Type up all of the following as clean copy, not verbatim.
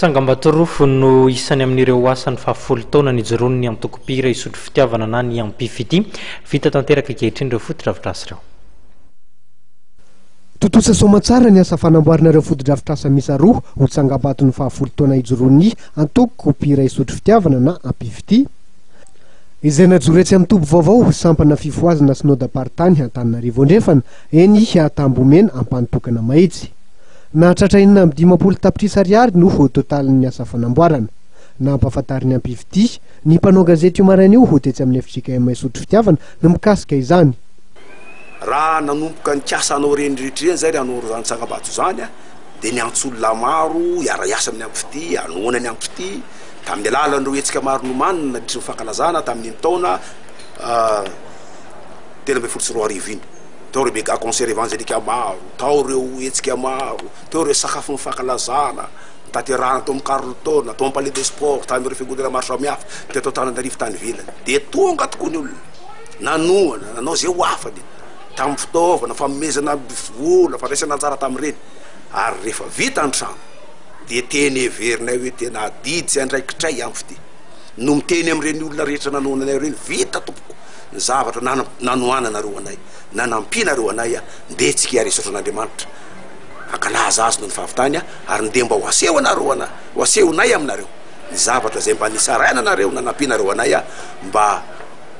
Tsangambato roa no isany amin'ireo asan'ny fahafolo taona nijoroan'ny antoko mpihira Isotry Fitiavana na ny Ampifitia. Vita tanteraka ankehitriny ireo fotodrafitrasa ireo. Tontosa soamantsara ny asa fanamboarana ireo fotodrafitrasa miisa roa ho tsangambaton'ny fahafolo taona ijoroan'ny antoko mpihira Isotry Fitiavana na Ampifitia, izay najoro etsy amin'ny toby vaovao sampana fifohazana Synodam-paritany Antananarivo Andrefana, eny Tambohomena Ampanotokana Mahitsy. Nahatratra 56 tapitrisa ariary no ho totalin'ny asa fanamboarana. Nampahafantarin'ny Ampifitia ny mpanao gazety io maraina io tetsy amin'ny fjkm Isotry Fitiavana ny mikasika izany. Raha nanomboka nikasa hanao ireny rehetra ireny izay, hanao izany tsangambato izany, dia niantso olona maro hiara-hiasa amin'ny Ampifitia, hanohana ny Ampifitia, tamin'ny alalan'ireo hetsika maro nomanina nandritry ny fankalazana tamin'iny taona 2013 iny. Tao ireo mega concert évangélique maro, tao ireo hetsika maro, teo ireo sakafo nifankalazana, notanterahina tao amin'ny Carlton, tao amin'ny Palais des Sports, tamin'ireo fiangonana maro samihafa, teto Antananarivo tany ivelany. Dia tonga tokoa ny olona, nanohana, nanao izay ho afany, tamin'ny fitaovana, fanomezana vola, fandraisana anjara tamin'ireny. Ary rehefa vita ny trano, dia teny heverinay hoe tena adidy sy andraikitray amin'ny fitia no miteny amin'ireny olona rehetra nanohana anay ireny, vita tompoko! ny zavatra nanohananareo anay, nanampianareo anay, ndeha tsika hiara hisaotra an'Andriamanitra, hankalaza Azy noho ny fahavitany, ary ndeha mba ho asehonareo ana, ho asehonay aminareo ny zavatra izay mba nisarainanareo, nanampianareo anay, mba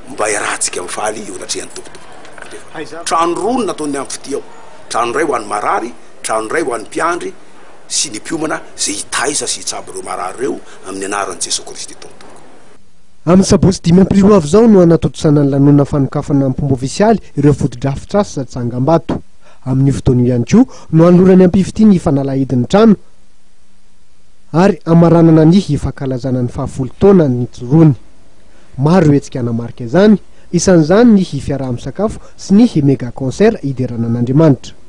mba hiarahantsika mifaly eo anatrehan'ny Tompo Tompoko. Trano roa no nataon'ny Amfitia ao, trano iray ho an'ny marary, trano iray ho an'ny mpiandry sy ny mpiomana izay hitaiza sy hitsabo ireo marary ireo amin'ny anaran'i Jesoa Kristy Tompo Tompoko. Amin'ny sabotsy dimy aprily ho avy izao no hanatontosana ny lanonana fanokafana am-pomba ofisialy ireo fotodrafitrasa tsangambato. Amin'io fotoana io ihany koa no hanoloran'ny Ampifitia ny fanalahidin'ny trano ary hamaranana ny fankalazana ny fahafolo taona nijoroany. Maro ireo hetsika hanamarika izany, isan'izany ny fiaraha-misakafo sy ny mega concert hiderana an'Andriamanitra.